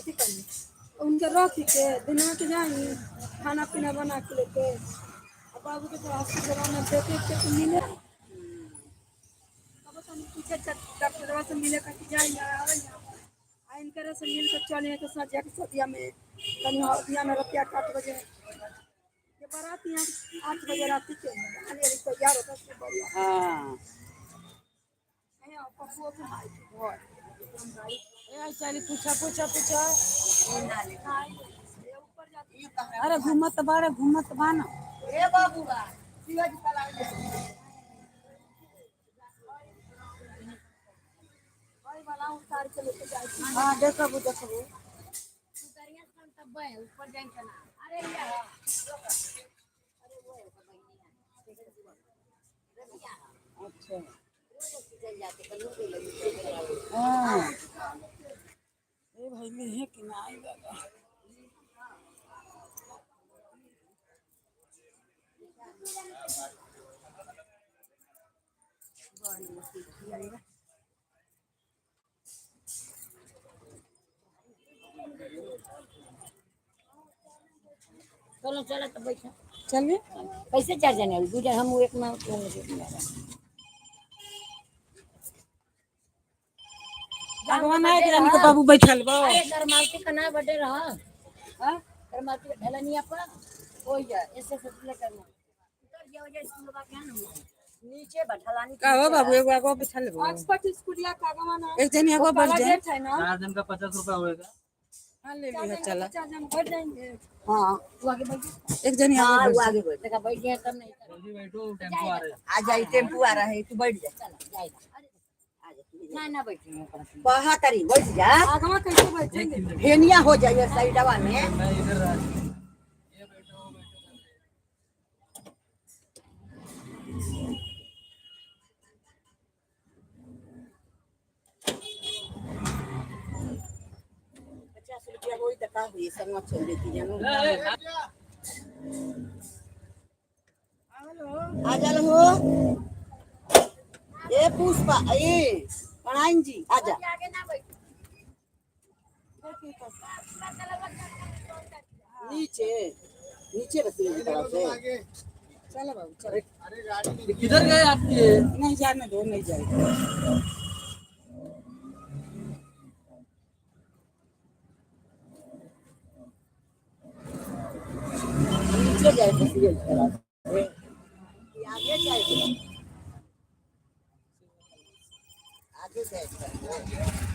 कथी करी उनके रख के दिनवा के जाई खाना पीना बना के लेके आ बाबू के तो हॉस्पिटल में देखे के तो मिले। अब तो पूछे डॉक्टरवा से मिले खातिर जाई ना आवे ना आ इनकरे से मिल के चले तो सजिया के सदिया में तनी हल्दिया में रतिया 8 बजे ये बारात यहाँ 8 बजे रात के हाली हाली तैयार होता से बढ़िया। हाँ। है पप्पुओ के माई के घर। ए चली, पूछा पूछा पूछा। ये ऊपर जाती। अरे घूमत बारे, घूमत बा ना। ए बाबूआ, शिवाजी तालाब। वही वाला उतार के लेके जाए। हाँ, देखबू देखबू। ऊपर जाए ना। अरे यार। अच्छा, हाँ। ए भाई में है कि ना आई दादा। चलो चलो तो बैठो। चलिए। कैसे चार जने हो? दू जन हम, एक में तू एक में। भगवान आए के रानी के बाबू बैठल बा। अरे करमालती का ना बर्थडे रहा। हाँ? करमालती का ढलनिया पर ओ या ऐसे से करना उतर जाओ जा स्कूल बा क्या ना नीचे बैठलानी। का हो बाबू, एगो आगो बैठल बा। ऑक्सफोर्ड स्कूलिया का आगवा एक जनी आगो बैठ काला जाए। गेट है ना। चार जन का 50 रुपया होएगा। हाँ, ले चार लिया। जन चला। चार जन बैठ जाएंगे। हां, तू आगे बैठ जा। एक जनी आगे हां, बैठ वो जाए। आगे बैठ, देखा बैठ गया तब नहीं। जल्दी बैठो, टेम्पो आ रहे हैं। आ जाई, टेम्पू आ रहा है, तू बैठ जा। चला जाएगा। अरे आ जा तू। ना ना, बैठ। कहा तरी बैठ जा। आगवा कैसे बैठेंगे? भेनिया हो जाइए साइडवा में। मैं इधर रहा, ये बैठो वो बैठो कर रहे हैं। 50 रुपया होई त का हुई, संग चल देती जानू। ए, ए, आ जा हो। ए पुष्पा, ए पणाइन जी, आ जा। आगे ना बैठ। नीचे नीचे बस की तरफ से। चलो बाबू, चलो। ये किधर गए आपके? नहीं, जाने दो, नहीं जाए। नीचे जाए बस की तरफ से कि आगे जाए के? आगे जाए के।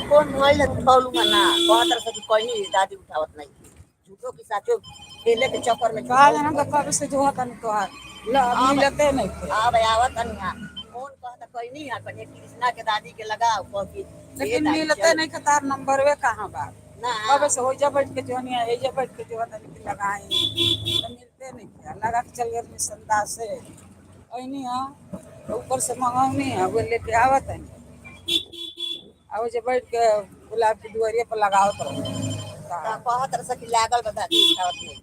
कौन मोबाइल उठावलू ना कहत रहे कि कोई नहीं, दादी उठावत नहीं, झूठो की साचो खेले के चक्कर में। कहा जाना तो कब से जो हतन तोहार ल मिलते नहीं थे। आब आवत नहीं, कौन कहता कोई नहीं है, कन्या कृष्णा के दादी के लगाओ कह कि लेकिन मिलते नहीं के तार नंबर वे कहाँ बा? ना। कब से हो जा बैठ के जो नहीं है जा बैठ के जो हतन की लगाई तो मिलते नहीं थे। लगा के चल गए संदा से ऐनी है तो ऊपर से मंगौनी है, वो लेके आवत है। अब जे बैठ के गुलाब की दुआरिया पर लगावत रहो। कहत रहे कि लागल बा, दादी उठावत नहीं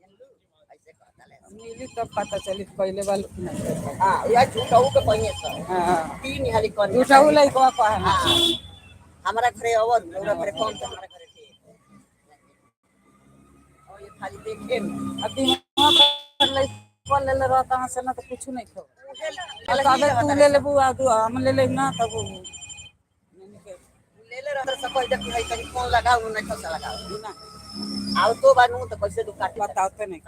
जानलू, ऐसे कहता ले। मिली तब पता चली पहले वाले कि नहीं पहले। हां, या झूठऊ के पहिए सर। हाँ। तीन हाली कन्या। झूठा लइकवा कहे ना। हाँ, हमारा घरे अवर रउरा घरे कम तो हमारा घरे ढेर और ये खाली देखे में। अब दिनवा पर लइकवा लेले रहता हूँ से ना तो कुछ नहीं खो। तबे तू ले लेबू आ तू हम ले लेब ना तब उ ले ले रहता सब कह दे कि तनी फोन लगाओ, नहीं खसा लगाओ। ना। आओ तो बानू तो कैसे दू काटे। बताते नहीं।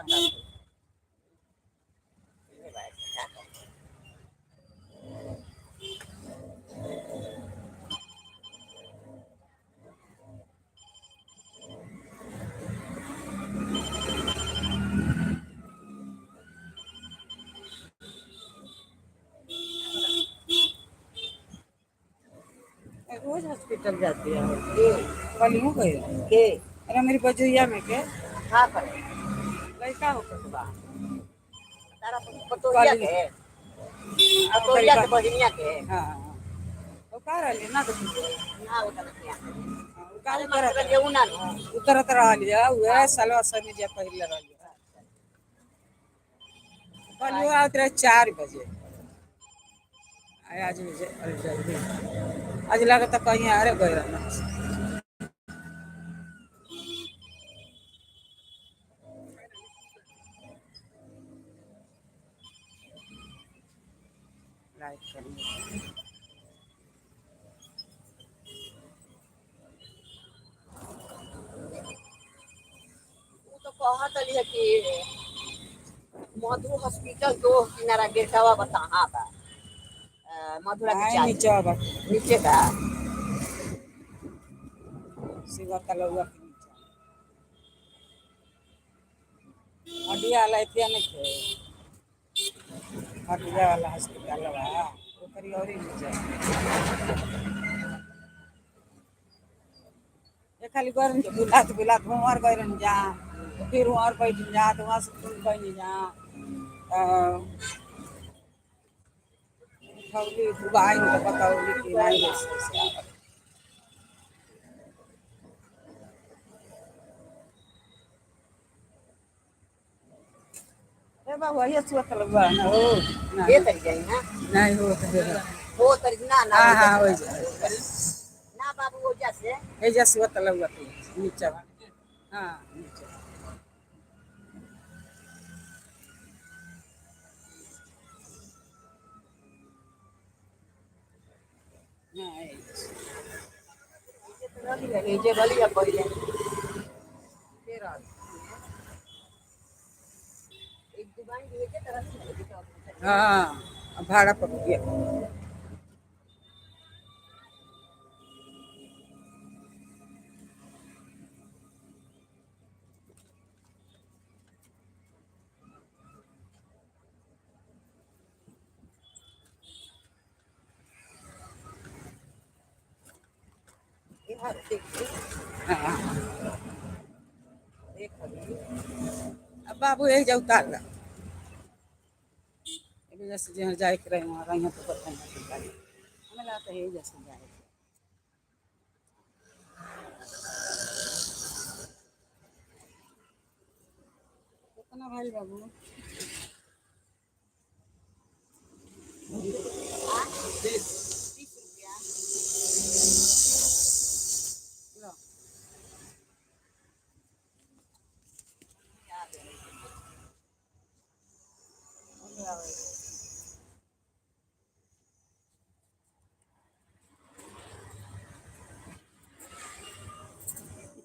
रोज हॉस्पिटल जाती है। के? कल हूँ गई। के? अरे मेरी बजुइया में के का करे? लड़का हो के बा। तारा पतोहिया के, पतोहिया के बहिनिया के। हाँ, वो का रहली ना तो ना होता ना क्या? का अरे उतरत मास्टर जे ना नु। उतरत रहली है, उहे सलवा समीज पहले रहली। कल आवत रहे 4 बजे। आज बजे, अरे जल्दी आज लागत कहीं आरे गए रहना। लाइक करिए। उ तो कहत रही है कि मधु हॉस्पिटल दो किनारा गेटवा बताहा बा। मधुरा के आए चाची। नीचे बा। नीचे का? शिवा तलौआ के नीचे हड्डिया वाला एतिया नहीं थे, हड्डिया वाला हॉस्पिटल बा ओकरी औरी नीचे। ये खाली गरम बुलात बुलात वहाँ गए जा, फिर वहाँ बैठ जा, तो वहाँ से तुम कहीं जा उठौली दुबाई में तो बतौली कि नहीं ऐसे ऐसे आवत। ए बाबू, ये सुअत लगवा ना हो ना? ये तरी जाई ना। नहीं हो तो फिर हो तरी ना ना। हाँ हाँ, हो जाए। ना बाबू, हो जा से। ए जा सुअत लगवा तू नीचे। हाँ, नीचे। हाँ, ये ये जे गली है पहिले। फिर आ एक दुकान भी है तरह से। हाँ, अब भाड़ा पर दिया। ये हर देख। हाँ। देख अभी। अब बाबू यही जाऊ उतार ला। अभी जैसे जहाँ जाए के रहे वहाँ रही तो बताएं, हमें लाते है जैसे जाए के। कितना भाई बाबू? 20। 20 रुपया। लो।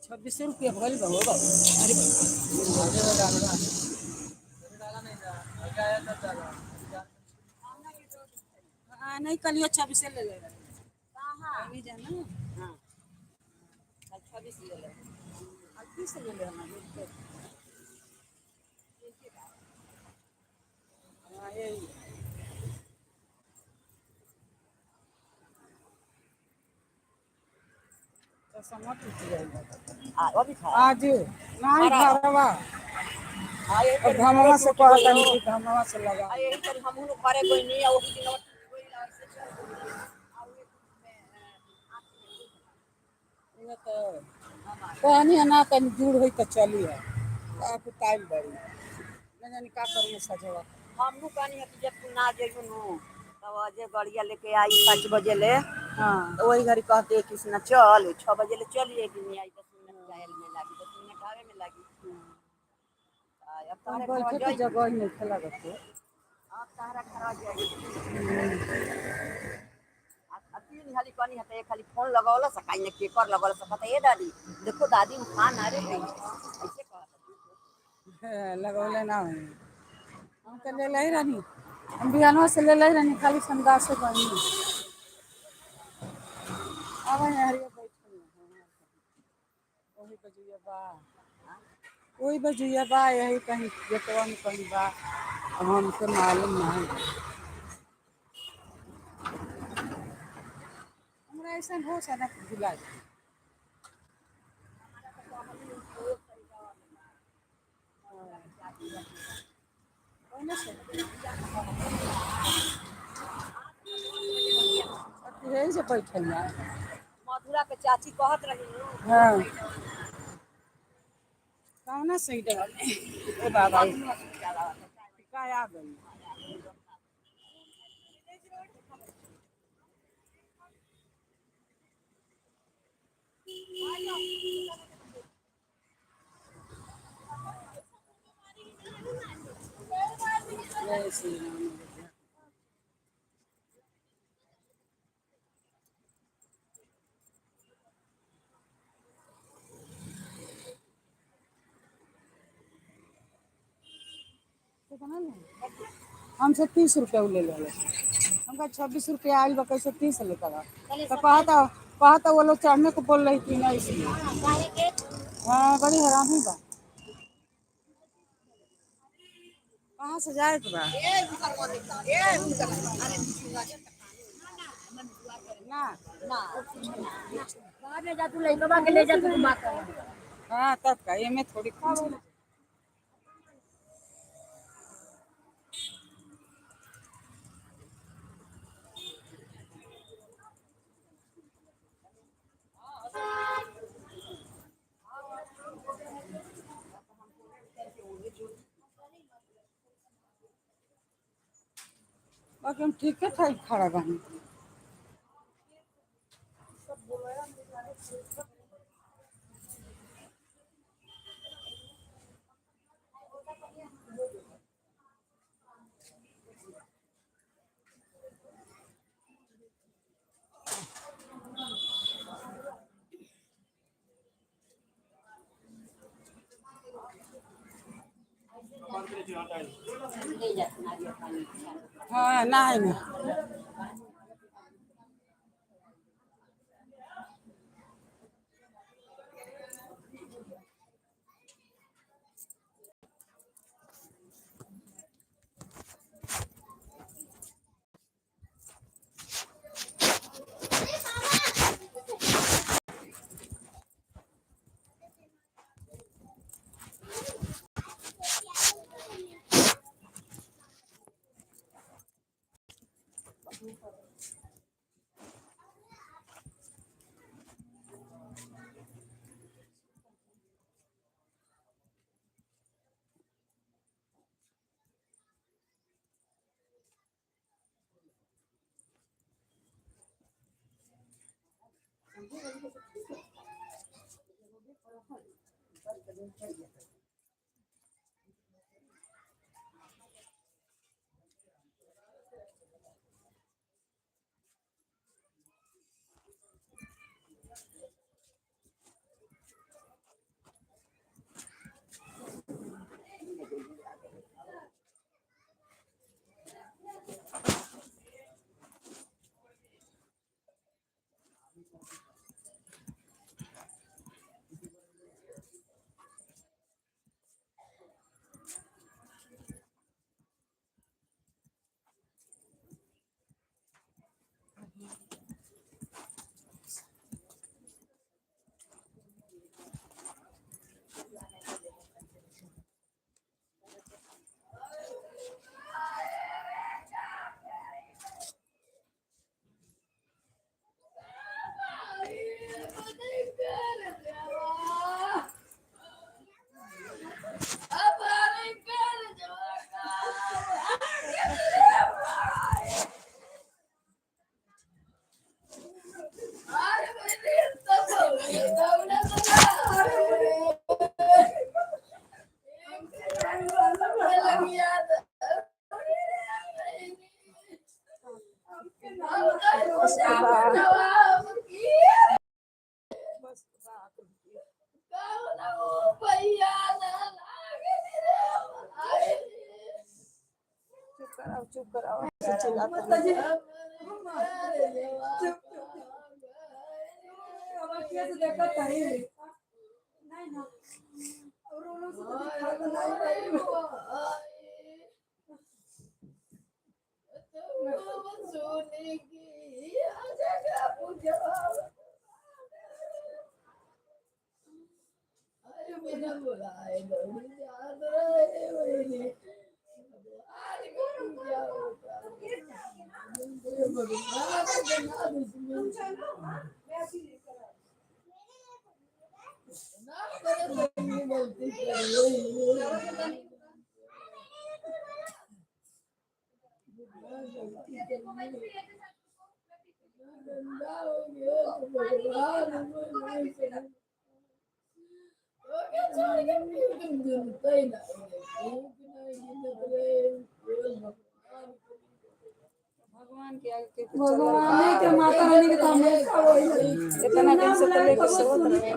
26 रुपया भइल बा हो बाबू। अरे आगे में डालना, अभी डाला नहीं था, आगे आया तब डाला। हाँ, नहीं, कल 26 ले ले। कहाँ? नहीं जाना। हाँ, कल 26 ले ले। 38 ले ले हमारे। हाँ, यही। तो समझ टूट जाएगा। आ अभी था। आज नहीं घरवा। हाँ, यही और पर। घमवा से कहता नहीं कि घमवा से लगा। आ यही पर हम लोग घरे कोई नहीं आ ओही दिन कोई ऐसे चल गइल। आ उहे में आँख में उहे तो कहनी है ना, तनी दूर होई तो चली है आप टाइम बड़ी न जानी का करिए सजवा। हम लोग कहनी है कि जब तू ना जइबू नु तब अजय गड़िया लेके आई 5 बजे ले। तो वही घड़ी कहते कि ना चल, 6 बजे ले चलिए कि नहीं आई, 10 मिनट जाए में लागी, 10 मिनट आवे में लागी। आ, अब हम तारे घरवा बैठे के जाई। जगह ही नहीं लागत है। अब तारा घरवा जाई। आ तीन खाली कहनी है तो एक खाली फोन लगौला सकाई ने केकर लगौला सकता, ए दादी देखो, दादी उठा ना रे, ऐसे कहत। लगौले ना हुई। हम तो ले ले रहनी, हम बिहानवा से ले ले रहनी, खाली संदास से बनी अब हरिया बैठल हैं। वही बजुआ बा, वही बजुआ बा, यही कहीं गेटवा में कहीं बा, अब हमके मालूम नहीं। हमरा ऐसा हो सना कि भुला जाए। कौन से यही से बैठल बा। मधुरा के चाची कहत रही नु। हाँ, कौना सही डर ओ बाबा का आ गई। जय श्री राम। कितना ले? हमसे 30 रुपया उ ले ले। हमका 26 रुपया आयल बा, कैसे 30 लेकर आ? तो कहता कहता वो लोग चढ़ने को बोल रही थी ना, इसलिए। काहे के? हाँ, बड़ी हरामी बा। कहाँ से जाए के बा ना? बाद में जा तू, लइकवा के ले जा तू घुमा कर। हाँ, तब का ये में थोड़ी कुछ। बाकी हम ठीके ठाक खड़ा बानी। ले जा नारियल पानी। हाँ, ना है ना। चुप कराओ, चुप कराओ, ऐसे चिल्लाता नहीं। चुप चुप, कैसे देखत है नहीं ना, और रोलो से तो दिखा तो नहीं भाई। अरे बिना बुलाए दौड़ी जात रहे वही भगवान के पूजा होता। भगवान के ना दुश्मन ना करे तो गलती कर गंदा हो गया तो भगवान नहीं करे। हो गया छोड़ के फिर तुम गिनते ही नहीं, भूख नहीं गिनत रहे, भगवान भगवान के आगे के भगवान के माता रानी के तो हमेशा वही इतना दिन से तो लेके सोत रहे।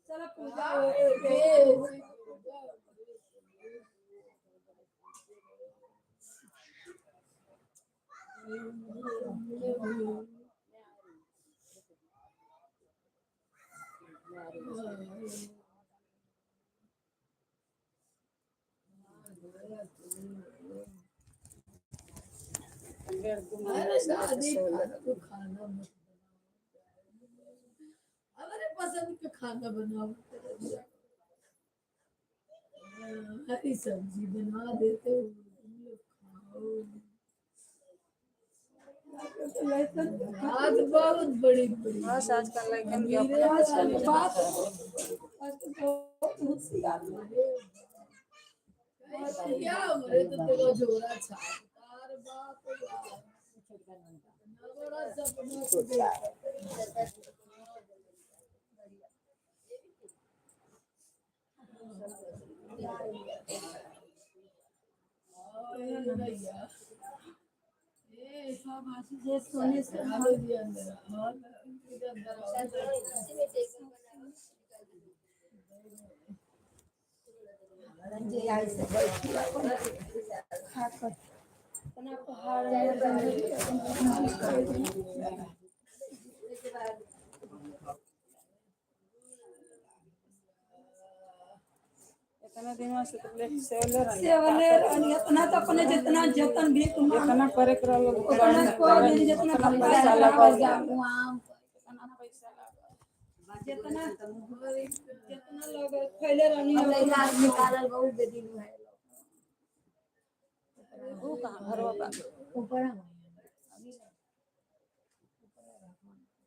चलो पूजा हो गई। डेढ़ दू महीना अरे से लेके दादी सोले। तू खाना मत बनाओ, हमारे पसंद का खाना बनाओ, हरी सब्जी बना देते हो तुम लोग खाओ। बात बहुत बड़ी बड़ी बस आजकल लड़कन के मेरे अपना आजकल बात आजकल बहुत होशियार है। क्या मरे तो तेरा जोरा छाप बाप यार। इतना बड़ा सपना तो देखा। अरे भैया, ए, जे सोने से आओ जी अंदर, आओ जी अंदर, आओ। जे आई से बैठी अपन खा कर अपना पहाड़ में जंगल के अपन कर दी। इतना दिन से तो लेके सोले रहे। सेवले रहनी अपना तो अपने जितना जतन भी तुम इतना करे के रहल उतना को नहीं जितना पैसा लगल, इतना पैसा लागल। जितना जितना लोग फैले रहनी अपना निकालल बहुत बेदिन है। ऊ कहाँ घरवा बा? ऊपर हम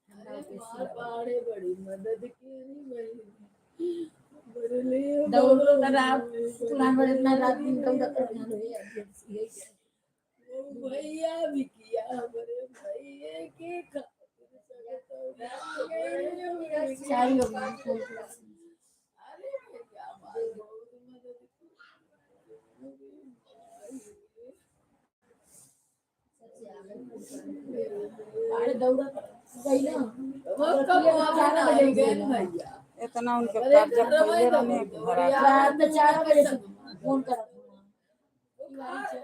अरे मार पाड़े बड़ी मदद की नहीं भाई बड़े दौड़ो रात तुला बड़े इतना रात दिन दौड़ कर जान रहे। वो भैया भी किया हमारे भैया के खातिर सब तो चाय हो गई। अरे भैया हमारी बहुत मदद की। अरे दौड़ गई ना वो कब वहाँ आई गए भैया इतना उनके अरे कर्जा घर में फैले तो रहने भरा रात में 4 बजे से फोन कर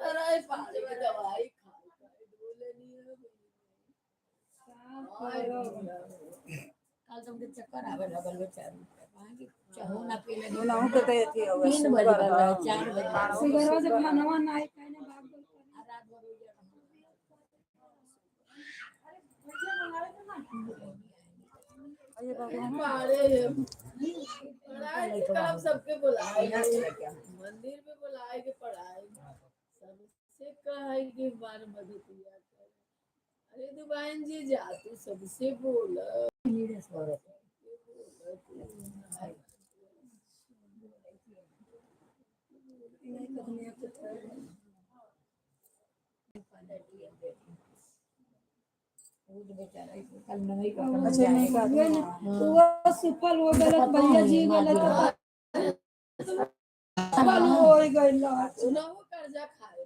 अरे पानी की दवाई खा बोले नहीं है कल तो उनके चक्कर आवे लगल बेचारी कहाँ चाहो ना पी ले। उनहु के तो अथी हो 3 बजे शुगर 4 बजे सुबह से खानवा ना आई खाने भाग गई। रात भर हो गया। पाड़े पढ़ाई के काम सबके बुलाए, मंदिर में बुलाए के पढ़ाए, सबसे कहे कि बार मदद किया कर। अरे दुबाइन जी जा तू सबसे बोल। नहीं तो दुनिया के अच्छा नहीं का वो सुफल हो गलत भैया जी गलत सुफल हो गइल। सुनाओ कर्जा खाए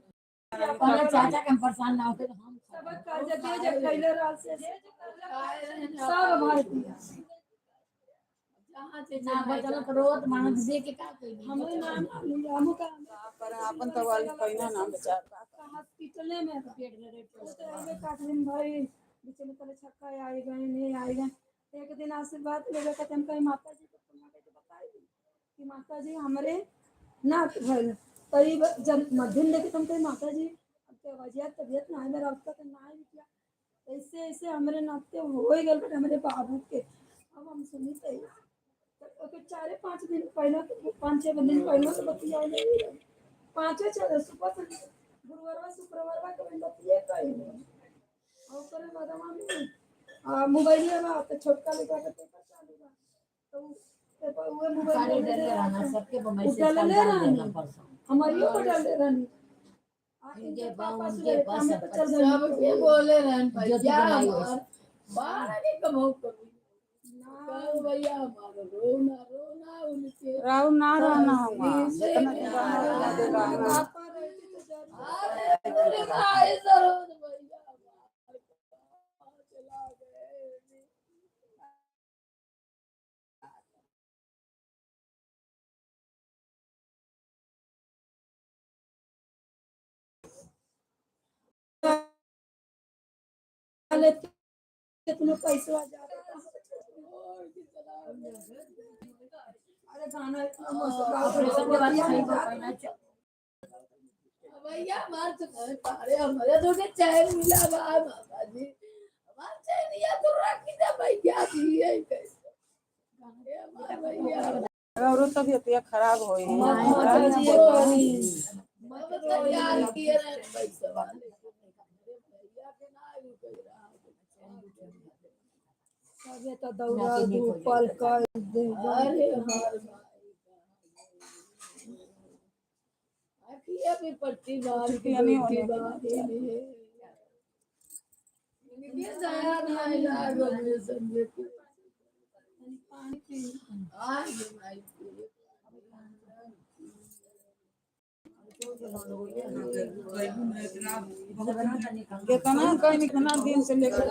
अपना चाचा के हम परेशान ना होते हम सब कर्जा दे जे खैले रहल से खाए रहे ना। सब भर दिया। जहाँ से ना बचल तो रोत मानत दे के का कोई हमरे नाम हमू का पर अपन तो वाली कहिना ना बेचारा हॉस्पिटले में बा। वो तो अबे काट दिन भाई बीच में तले छक्का आई गए नहीं आई गए। एक दिन आशीर्वाद लेवे कहते हम कहीं माता जी को फोन करके बताई दी कि माता जी हमरे ना भइल तई जब मध्यम देखे तो हम कहीं माता जी अब तो वजिया तबीयत ना है मेरा उसका तो ना ही किया। ऐसे ऐसे हमरे नाते हो ही गल बटे हमरे बाबू के। अब हम सुनी तो ओके 4-5 दिन पहले तो 5-6 दिन पहले तो बतिया नहीं, पाँचे छः सुबह से गुरुवारवा शुक्रवारवा के बतिये कहीं और ओकरे बादवा में आ मोबाइल बा तो छोटका लड़का के पेपर चालू बा तो उ पेपर उहे मोबाइल सारी में डरले रहना सबके उ मैसेज डलले कल डाल रहनी देना परसों। हमारियो को डलले रहनी आ इनके इनके बा पापा उनके सुबह पास कामे सब पे चल गए। सबके बोले रहन ज्योति भैया बनाई हमार बारह के कमाऊ कभी ना कहो भैया हमारा रोना रोना उनके राहु ना रहना हुआ जितना दिन रहना उतना दिन रहना। पापा रहती तो जरूर। अरे मेरे भाई सरोज भैया हमार कहाँ चला गए। ले कितनो पैसा जावे। छोड़ के चला गए। अरे गाना इतना मस्त गावत ऑपरेशन के बाद बतिया सही नहीं हो जात। गई ना चल। भैया हमार तो घर पारे हमारे तो के चैन मिला बा बाबा जी हमार चैन या तो रख दे भैया जी ये कैसे ये हमार भैया और तबीयत खराब होई। मत जिए करी। मत तैयार किए रहे पैसा वाले भैया के ना रुक रहा। सबे तो दौड़ा धूप पल कर दे। अरे हमार भाई अखिया पे पट्टी बांध के छुट्टियां नहीं बैठी होने बांधी है। इनके दया नहीं लागो मेरे संगे के। पानी पी। आज भाई के। कितना कहीं कितना दिन से लेकर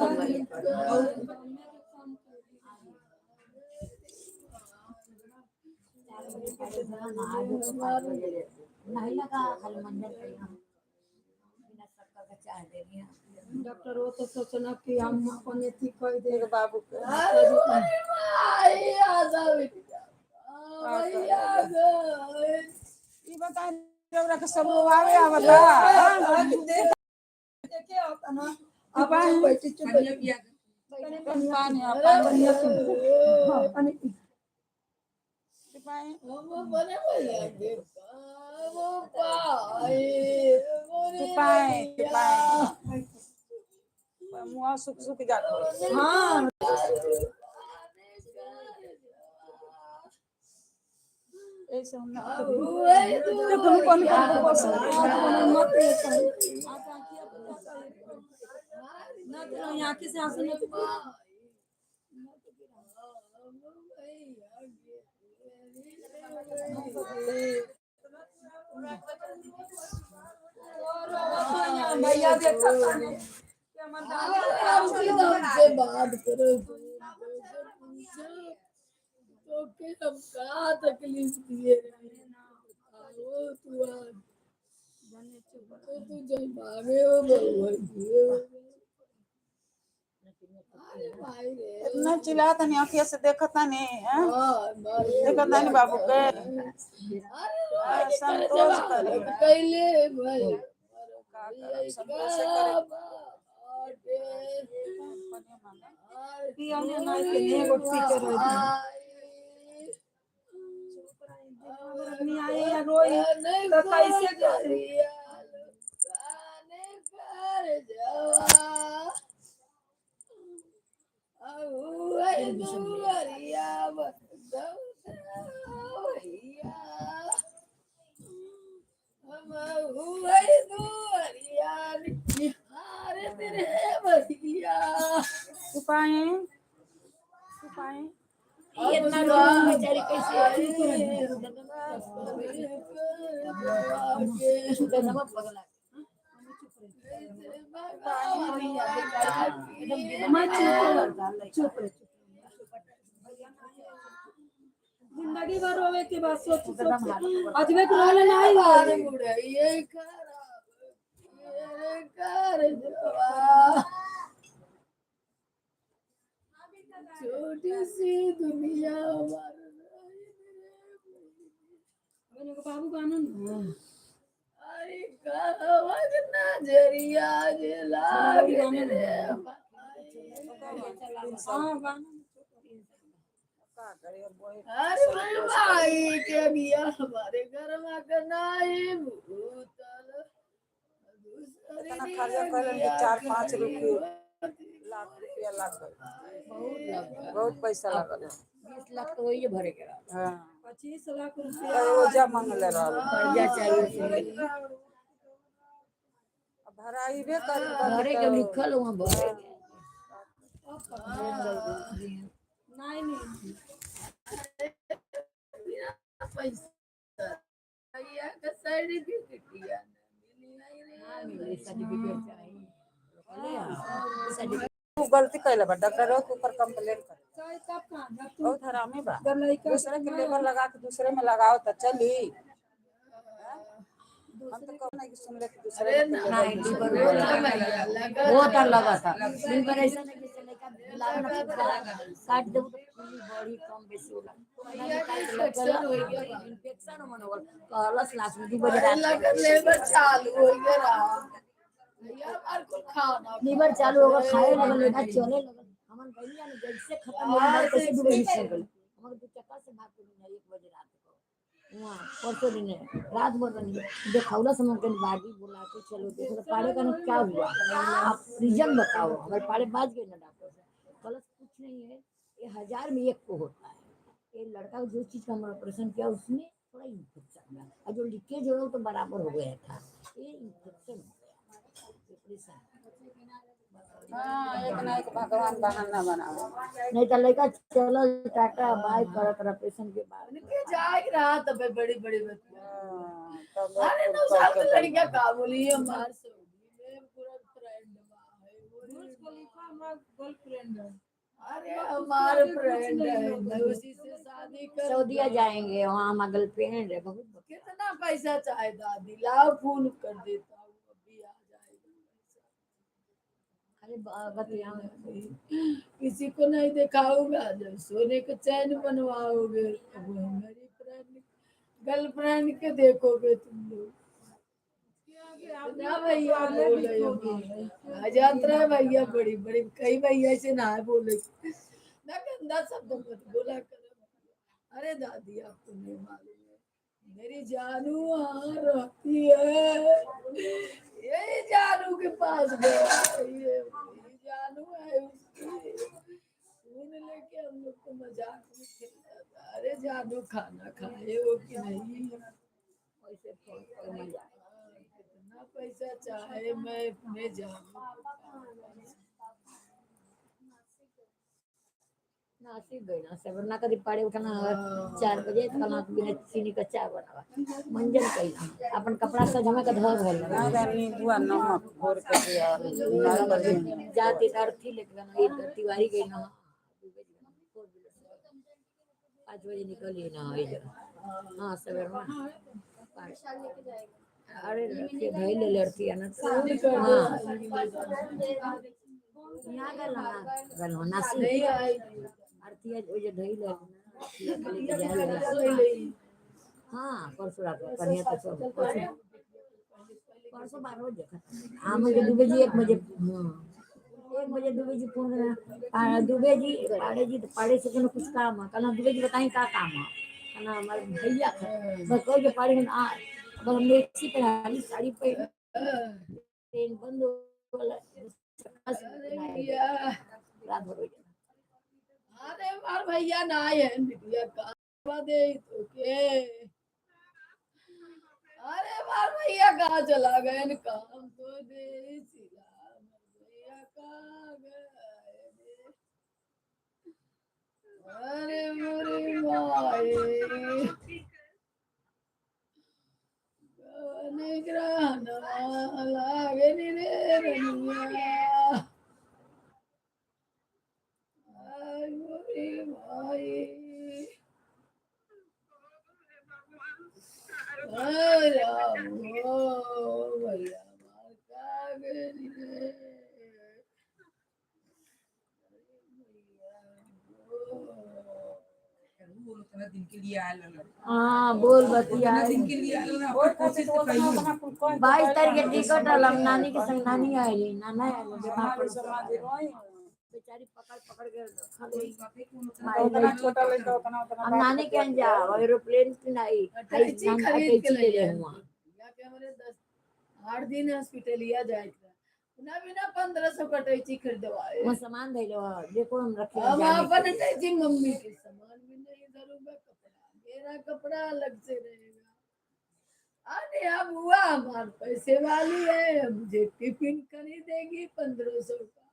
नहीं लगा खाली मंदिर पे हम बिना शक्कर के चाय दे दिया। डॉक्टर वो तो सोचना कि हम अपन अथी कर दे। एक बाबू के अरे अरे भाई आजा बेटा भैया गए। ई बताई रउरा के सब आवे आवता। देखे होता ना अब चुप बैठी चुप बैठी। पानी पानी आ बढ़िया पी। हाँ, पानी पी। पानी। हम बने भैया के वो पाए मोरे चुपाए, भैया। चुपाए। मुआ सुख सुख जात होई। हाँ। ऐसे हम ना हुए तो कौन कौन को बस मत ये कही। आज आँखिया ना तेरा आँखी से आंसू मत गिरा। भैया देखा ताने कि हमर दादा हमसे बात करो पूछो तो के हम का तकलीफ दिए रहे आओ तू आ तो तू जब मांगे हो भगवान दिए हो। अरे भाई रे इतना चिल्लाता नहीं आँखिया से देखता नहीं हैं? हाँ, भाई। देखता नहीं बाबू के। अरे हाँ, रोज संतोष करे। कैले भाई का करब, संतोष करे। पिया ने ना के ने गोट पी के रोई। आदमी आए या रोई तो कैसे करी? भैया चुपाए चुपाए। इतना रोना बेचारी कैसे पगला। मैं चुप रह, चुप रह, चुप रह। जिंदगी भर रोवे के बाद सोच सोच अजबे के रोले नहीं होई। छोटी सी दुनिया अपने को बाबू गाना ना। अरे कहवा नजरिया जे लागे रे। 300। हाँ बाना में का करे अब वही अरे मेरे भाई के बिया हमारे घर में नहीं भूतल दूसरे इतना खर्चा कैलन कि 4-5 रुपये लाख रुपया लाग गइल। बहुत लगा। बहुत पैसा लागल। 20 लाख तो वही भरे के रहा। हाँ। 25 लाख रुपया। तो ओजा मंगले रहल। कर्जा चाहिए। अब भराइबे करी। भरे के लिखल वहाँ भरे के। नहीं नहीं। बिना पैसा भैया का सर्टिफिकेट ना मिली सर्टिफिकेट चाहिए। सर्टिफिकेट। तू गलती कैले बा, डॉक्टरों के ऊपर कंप्लेन कर। चाहे तब कहाँ जब तू बहुत हरामी बा। जब लड़का दूसरे के लेबर लगा के दूसरे में लगाओ तो चली। हम तो कहो नहीं कि सुन ले कि दूसरे अरे के ना। लेबर नहीं, लीवर ना वाला। भैया लगा। बहुत लगा था लीवर, ऐसा नहीं जैसे लड़का लाग ना काट देबो तो फूली बड़ी कम बेसी होला। भैया के इन्फेक्शन हो गया। इन्फेक्शन मन हो कहलस लास्ट में 2 बजे अरे रात। लगन लेबर चालू हो गया रहा भैया हमारे को खाना। लीवर चालू होगा, खाए लगल, लड़का चले लगल। हमन गइया ने जैसे खत्म हो गया कैसे 2 बजे से गल हमन दू चक्कर से भाग के 1 बजे रात को वहाँ परसों दिन है, रात भर रही देखौला समझ के बागी बुला के चलो देखो तो पाड़े का ना क्या हुआ, आप रीजन बताओ, हमारे पाड़े बाज गए ना। डॉक्टर से कलस कुछ नहीं है, ये हजार में एक को होता है। ये लड़का को जो चीज़ का हम ऑपरेशन किया उसमें थोड़ा इन्फेक्शन हुआ और जो लीकेज हो गया वो तो बराबर हो गया था, ये इन्फेक्शन हो गया ऑपरेशन। हाँ, एक ना एक भगवान बहाना बनाओ। नहीं तो लड़का चलो टाटा बाय करत रहा ऑपरेशन के बाद। उनके जाग रहा तब बड़ी बड़ी बतिया। हाँ, तब अरे 9 साल की लड़कियां का बोली हमारे सऊदी में पूरा फ्रेंड बुर्ज खलीफा हमारा गर्लफ्रेंड है। अरे हमारे फ्रेंड है, मैं उसी से शादी कर। सऊदीया जाएंगे, वहाँ हमारा गर्लफ्रेंड है बहुत। कितना पैसा चाहे दादी, लाओ फोन कर देता हूँ, अभी आ जाएगा पैसा। खाली बतिया। किसी को नहीं दिखाऊंगा, जब सोने का चैन बनवाओगे तब वो मेरी फ्रेंड गर्लफ्रेंड के देखोगे तुम लोग ना। भैया बोले आ जात रहे भैया बड़ी बड़ी कई भैया से ना बोले ना, गंदा शब्द मत बोला करो। अरे दादी आपको नहीं मालूम है, मेरी जानू वहाँ रहती है, यही जानू के पास गया, ये ये जानू है उसकी। फोन लेके हम लोग को मजाक में खेलता था, अरे जानू खाना खाए हो कि नहीं? वैसे फोन पर नहीं जाए। कितना पैसा चाहे मैं अपने जानू को। नासिक गई ना सब ना कभी पाड़े उठना 4 बजे तो कल बिना चीनी का चाय बनावा मंजन कई अपन कपड़ा सजमा के धर भर। ना नींबू आ नमक घोर के दिया बीमार कर दिया। जाते तो अर्थी लेके गना ये तिवारी गई ना 5 बजे निकली ना इधर। हाँ, सवेर में अरे लड़की भाई ले लड़ती है ना तो हाँ यहाँ गल ना गल हो नासिक। नहीं आई। अर्थी वो जो ढई ले लेके जाए। नहीं। हाँ, परसों रात को कन्या तो सब परसों परसों 12 बजे खत्म। हाँ, मुझे दुबे जी 1 बजे, 1 बजे दुबे जी फोन करा। दुबे जी पाड़े जी तो पाड़े से कोनो कुछ काम है। कल हम दुबे जी बताई का काम है, कहना हमारे भैया का बस कोई जो पाड़े में आ बस हमने एक सी पहना साड़ी पहन ट्रेन बंद हो वाला भैया रात भर हो गया। अरे मार भैया ना आए हैं बिटिया का दे तो के। अरे मार भैया कहाँ चला गए न, काम तो दे सिला भैया कहाँ गए रे? अरे मोरे माए कौन ग्रहण लागे नी रे रनिया। आई मोरे माई अरे राम हो भैया मार का गए नी रे। अरे भैया हो। उतना दिन के लिए आयल रहल। हाँ, बोल बतिया। उतना दिन के लिए आयल रहल, अपन कोशिश तो कइली। 22 तारीख के टिकट आल, हम नानी के संग नानी आयली, नाना आयल, बीमार पड़ समाधि रोई। बेचारी पकड़ पकड़ के रखल होई। उतना छोटा लड़का उतना उतना हम बात नानी के बतिया जा एरोप्लेन पे नहीं अटैची खरीद के अटैची ले ले ले आए। हुआ या के हमरे 10 8 दिन हॉस्पिटलिया जाए के ना बिना 1500 का अटैची खरीदवाए। वहाँ सामान धइलो ह, देखो हम रखे हम जाने अपन के। अटैची मम्मी के सामान भी नहीं धरूंगा, कपड़ा मेरा कपड़ा अलग से रहेगा। अरे अब हुआ हमारे पैसे वाली है, मुझे टिफिन खरीदेगी 1500 का,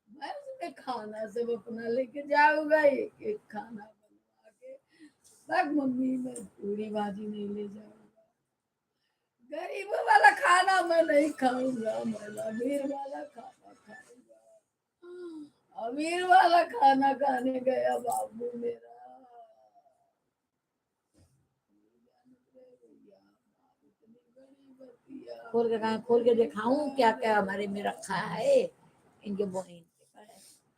मैं उसमें खाना सब अपना लेके जाऊंगा, एक एक खाना बनवा के। बस मम्मी मैं पूरी भाजी नहीं ले जाऊंगा, गरीबों वाला खाना मैं नहीं खाऊंगा, मैं अमीर वाला खाना खाऊंगा। अमीर वाला खाना खाने गया बाबू मेरा। खोल के कहा, खोल के दिखाऊं क्या क्या हमारे में रखा है इनके बहन।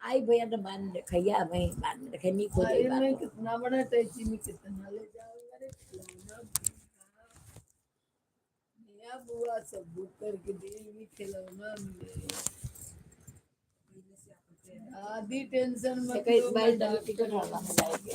आई भैया तो बाद में देखैया, भाई बाद में देखे नहीं खोजे अरे मैं बात। कितना बड़ा टैची में कितना ले जाऊंगा रे खिलौना। नया बुआ सब बुक करके देगी खिलौना मिले। आधी टेंशन मत 21 लो, 22 मैं टिकट होला जाएगी।